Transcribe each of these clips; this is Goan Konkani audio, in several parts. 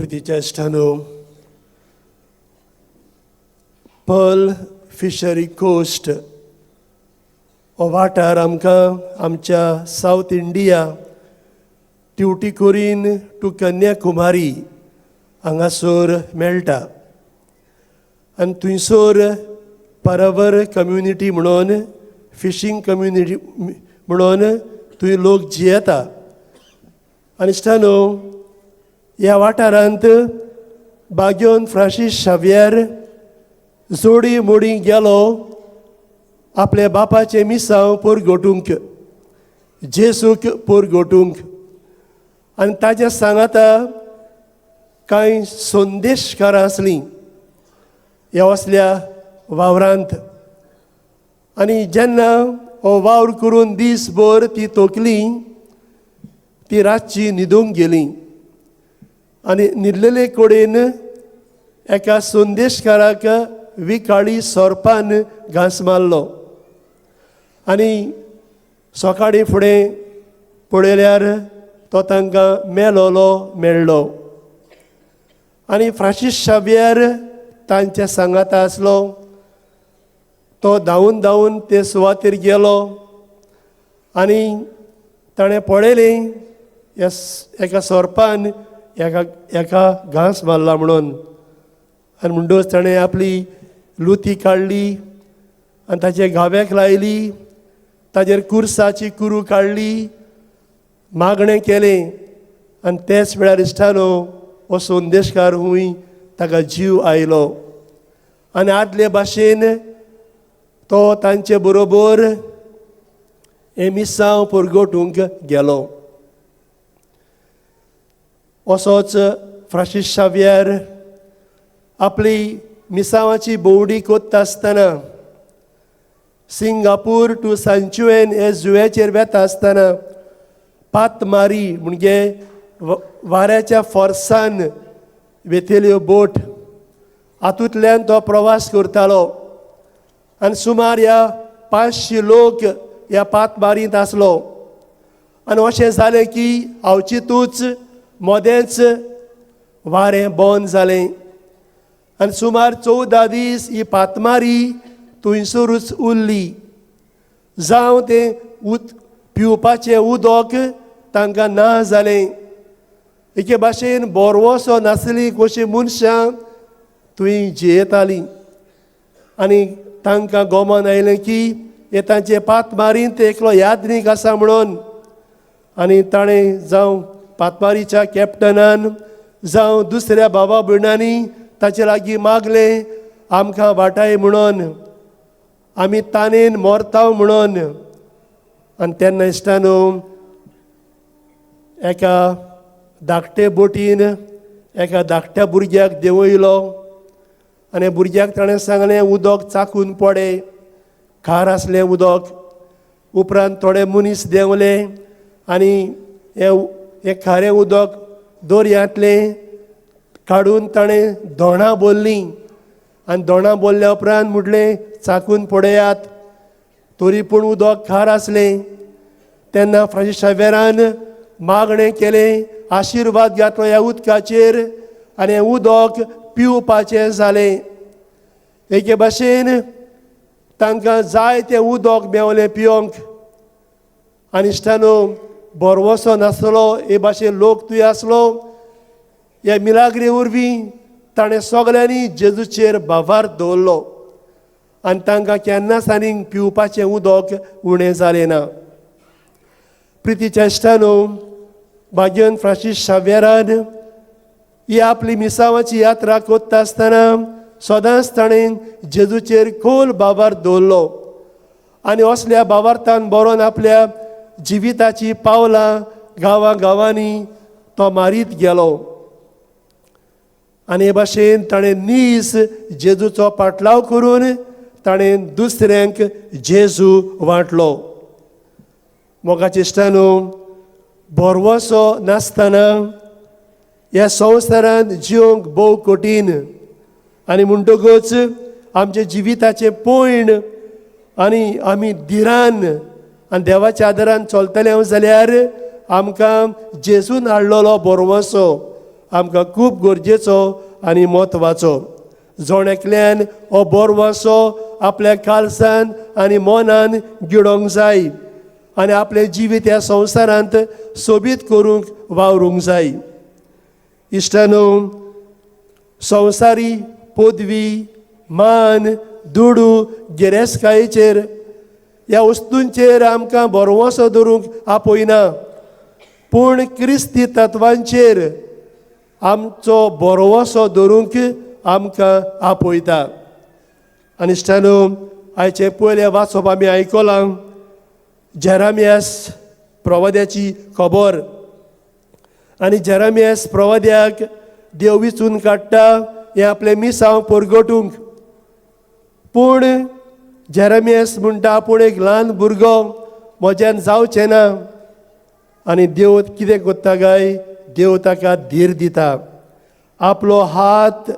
प्रितीच्या इश्टांनो, पर्ल फिशरी कोस्ट हो वाठार आमकां आमच्या सावथ इंडिया, ट्युटिकोरीन टू कन्याकुमारी हांगासर मेळटा आनी थंयसर परवर कम्युनिटी म्हणून, फिशींग कम्युनिटी म्हणून थंय लोक जियेता. आनी इश्टानो, ह्या वाठारांत बाग्योन फ्रांसीस शाव्यर जोडी मोडी गेलो आपल्या बापाचें मिसांव परगटूंक, जेसूक परगटूंक. आनी ताच्या सांगाता कांय संदेशकारां आसलीं ह्या असल्या वावरांत. आनी जेन्ना हो वावर करून दीसभर ती तोकली, ती रातची न्हिदूंक गेली आनी न्हिदलेले कडेन एका संदेशकाराक विकाळी सोरपान घांस मारलो. आनी सकाळीं फुडें पळयल्यार तो तांकां मेलोलो मेळ्ळो. आनी फ्रांसीस शावियर तांच्या सांगाता आसलो. तो धांवून धांवून ते सुवातेर गेलो आनी ताणें पळयलें ह्या एका सोरपान एका एका घांस मारला म्हणून. आनी म्हणटकच ताणें आपली लुती काडली आनी ताचे घाव्याक लायली, ताजेर कुर्साची कुरू काडली, मागणें केलें. आनी तेच वेळार इश्टानो, हो संदेशकार हूंय ताका जीव आयलो आनी आदले भाशेन तो तांचे बरोबर हें मिसांव परगटूंक गेलो. असोच फ्रांसीस शावियर आपली मिसांवाची भोंवडी कोत्ता आसतना, सिंगापूर टू सांचुएन हे जुव्याचेर वेता आसतना पातमारी म्हणजे वाऱ्याच्या फोर्सान वेतेल्यो बोट हातूंतल्यान तो प्रवास करतालो. आनी सुमार ह्या 500 लोक ह्या पातमारींत आसलो. आनी अशें जालें की अवचितूच मदेंच वारें बंद जालें आनी सुमार 14 दीस ही पातमारी थंयसरूच उरली. जावं तें उद पिवपाचें उदक तांकां ना जालें. एके भाशेन बोरवोसो नासली कशीं मनशां थंय जियेतालीं. आनी तांकां गोमान आयलें की हे तांचे पातमारींत एकलो यात्रीक आसा म्हणून. आनी ताणें जावं पातमारीच्या कॅप्टनान जावं दुसऱ्या बाबा भयणांनी ताचे लागीं मागलें, आमकां वाटाय म्हणून, आमी तानेन मोरताव म्हणून. आनी तेन्ना इश्टानो, एका धाकटे बोटीन एका धाकट्या भुरग्याक देंवयलो आनी भुरग्याक ताणें सांगलें, उदक चाकून पडे, खार आसलें उदक. उपरांत थोडे मनीस देंवले आनी हें हें खारें उदक दर्यांतलें काडून ताणें दोणां भरलीं. आनी दोणां भरल्या उपरांत म्हटलें, चाकून पळयात. तरी पूण उदक खार आसलें. तेन्ना फ्रांसीस शावेरान मागणें केलें, आशिर्वाद घातलो ह्या उदकाचेर आनी हें उदक पिवपाचें जालें. एके भाशेन तांकां जाय तें उदक मेवलें पिवंक. आनी इश्टानो, भरवंसो नासलो हे भाशेन लोक थंय आसलो. ह्या मिलाग्री वरवीं ताणें सगल्यांनी जेजूचेर भावार्थ दवरलो आनी तांकां केन्नाच आनीक पिवपाचें उदक उणें जालें ना. प्रितीच्या इश्टानो, भाग्यन फ्रांसीस शाव्यरान ही आपली मिसावाची यात्रा कोत्ता आसतना सदांच ताणें जेजूचेर खोल भावार्थ दवरलो आनी असल्या भावार्थान बरोवन आपल्या जिविताची पावलां गांवां गांवांनी तो मारीत गेलो. आनी हे भाशेन ताणें नीस जेजूचो पाटलाव करून ताणें दुसऱ्यांक जेजू वांटलो. मोगाचे इश्टानो, भरवंसो नासतना ह्या संवसारांत जिवंक भोव कठीण. आनी म्हणटकच आमच्या जिविताचें पयण आनी आमी धिरान आनी देवाच्या आदारान चलतले जाल्यार आमकां जेजून हाडलेलो भरवंसो आमकां खूब गरजेचो आनी म्हत्वाचो. जण एकल्यान हो बरवासो आपल्या कालसान आनी मनान गिळोंक जाय आनी आपलें जिवीत ह्या संवसारांत सोबीत करूंक वावरूंक जाय. इश्टानो, संवसारी पदवी, मान, दुडू, गिरेस्तकायेचेर ह्या वस्तूंचेर आमकां बरवसो दवरूंक आपयना, पूण क्रिस्ती तत्वांचेर आमचो बरवसो दवरूंक आमकां आपयता. आनी इश्टानो, आयचें पयलें वाचप आमी आयकलां जेरामियास प्रवाद्याची खबर. आनी जेरामियास प्रवाद्याक देव विचून काडटा हें आपलें मिसांव परगटूंक. पूण जेरामियास म्हणटा आपूण एक ल्हान भुरगो, म्हज्यान जावचें ना. आनी देव कितें करता काय, देव ताका धीर दिता, आपलो हात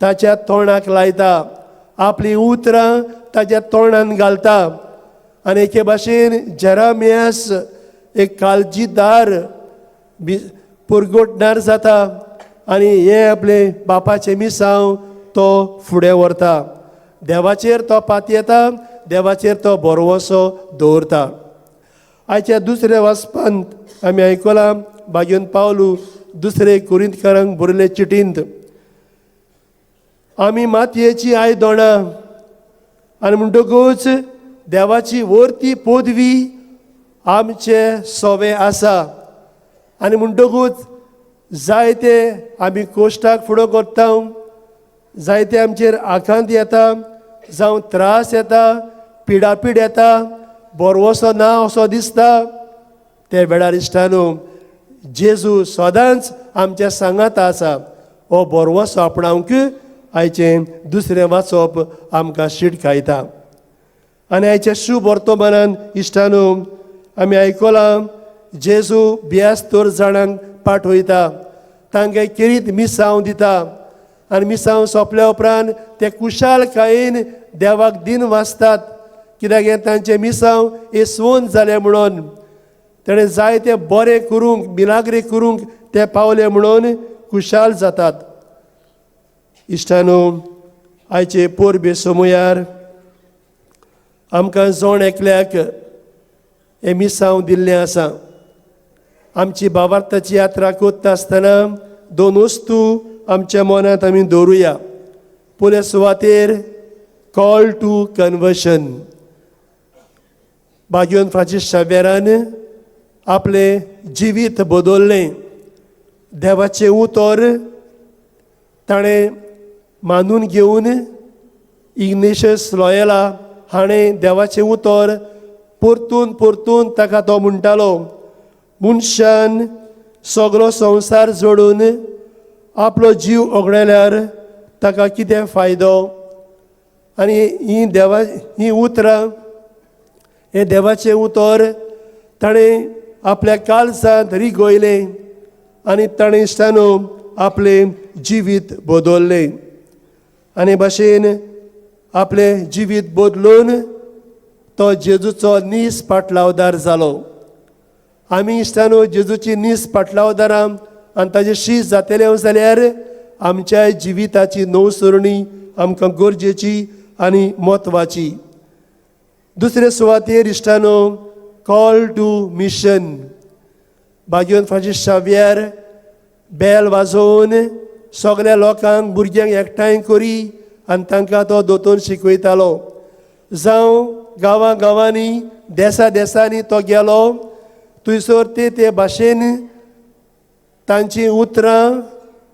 ताच्या तोंडाक लायता, आपलीं उतरां ताच्या तोंडान घालता. आनी एके भाशेन जेरामियास एक काळजीदार परगटणार जाता आनी हें आपलें बापाचें मिसांव तो फुडें व्हरता. देवाचेर तो पातयेता, देवाचेर तो भरवंसो दवरता. आयच्या दुसऱ्या वाचपांत आमी आयकलां बागेवन पावलू दुसरे कोरिंतकारांक बरयल्ले चिटींत, आमी मातयेची आयदोणां आनी म्हणटकूच देवाची वर्ती पदवी आमचे सोवे आसा. आनी म्हणटकूच जायते आमी कोश्टाक फुडो करता, जायते आमचेर आकांत येता, जावं त्रास येता, पिडापीड येता, बरवसो ना असो दिसता, ते वेळार इश्टानो जेजू सदांच आमच्या सांगात आसा. हो बरवसो आपणावंक आयचें दुसरें वाचप आमकां शिटकायता. आनी आयच्या शुभ वर्तमानान इश्टानो आमी आयकलां जेजू 72 जाणांक पाठयता, तांकां केरीत मिसांव दिता आनी मिसांव सोंपल्या उपरांत ते कुशालकायेन देवाक दिन वाचतात, कित्याक हें तांचें मिसांव येसवून जालें म्हणून, ताणें जायते बरें करूंक, मिलाग्री करूंक ते पावले म्हणून खुशाल जातात. इश्टानो, आयचे पोरबे समयार आमकां जण एकल्याक हें मिसांव दिल्लें आसा. आमची भावार्थाची यात्रा करता आसतना दोन वस्तू आमच्या मनांत आमी दवरुया. पयले सुवातेर कॉल टू कन्वर्शन. बागेवन फ्रांसीस शाव्येरान आपलें जिवीत बदललें, देवाचें उतर ताणें मानून घेवन इग्नेशियस लॉयला हाणें देवाचें उतर परतून परतून ताका तो म्हणटालो, मनशान सगलो संवसार जोडून आपलो जीव ओगडायल्यार ताका कितें फायदो. आनी ही देवा ही उतरां, हें देवाचें उतर ताणें आपल्या काळजांत रिगयलें आनी ताणें इश्टानो आपलें जिवीत बदललें. आनी भाशेन आपलें जिवीत बदलून तो जेजूचो नीस पाटलावदार जालो. आमी इश्टानो जेजूची नीस पाटलावदारां आनी ताजे शीस जातले जाल्यार आमच्या जिविताची नवसरणी आमकां गरजेची आनी म्हत्वाची. दुसरे सुवातेर इश्टानो कॉल टू मिशन. बागेवन फ्रांसीस शाव्यार बेल वाजोवन सगल्या लोकांक भुरग्यांक एकठांय करी आनी तांकां तो दोतोर शिकयतालो. जावं गांवां गांवांनी देसा देसांनी तो गेलो, थंयसर ते ते भाशेन तांची उतरां,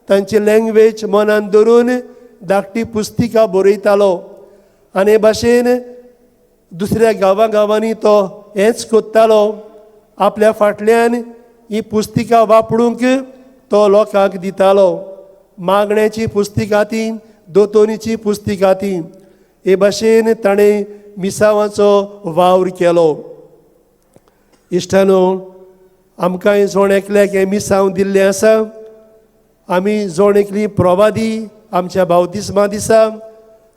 तांची लँग्वेज मनान धरून धाकटी पुस्तिका बरयतालो. आनी हे भाशेन दुसऱ्या गांवां गांवांनी तो हेंच कोत्तालो, आपल्या फाटल्यान ही पुस्तिका वापरूंक तो लोकांक दितालो. मागण्याची पुस्तिका ती, दोतोनीची पुस्तिका ती. हे भाशेन ताणें मिसावाचो वावर केलो. इश्टानो, आमकां जण एकल्याक हें मिसांव दिल्लें आसा. आमी जण एकली प्रवादी आमच्या बावतिस्मा दिसा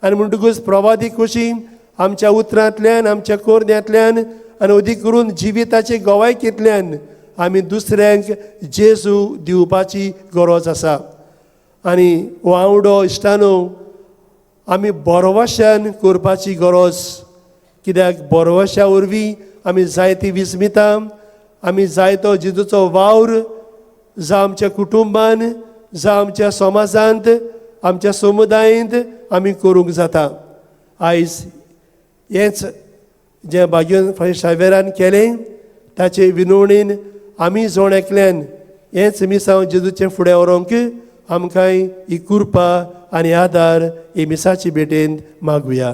आनी म्हणटकूच प्रवादी कशी आमच्या उतरांतल्यान, आमच्या कोरण्यांतल्यान आनी अदीक करून जिविताचे गवायकेंतल्यान आमी दुसऱ्यांक जेजू दिवपाची गरज आसा. आनी वावडो इश्टानो, आमी बरवशान करपाची गरज, कित्याक बरवशा वरवीं आमी जायती विस्मिता, आमी जायतो जेजूचो वावर जावं आमच्या कुटुंबान, जावं आमच्या समाजांत, आमच्या समुदायेंत आमी करूंक जाता. आयज हेंच जें भाग्योन फादर शावेरान केलें ताचे विनवणीन आमी जण एकल्यान हेंच मिसांव जेजूचें फुडें व्हरूंक आमकांय ही कृपा आनी आदार ही मिसाची भेटेन मागुया.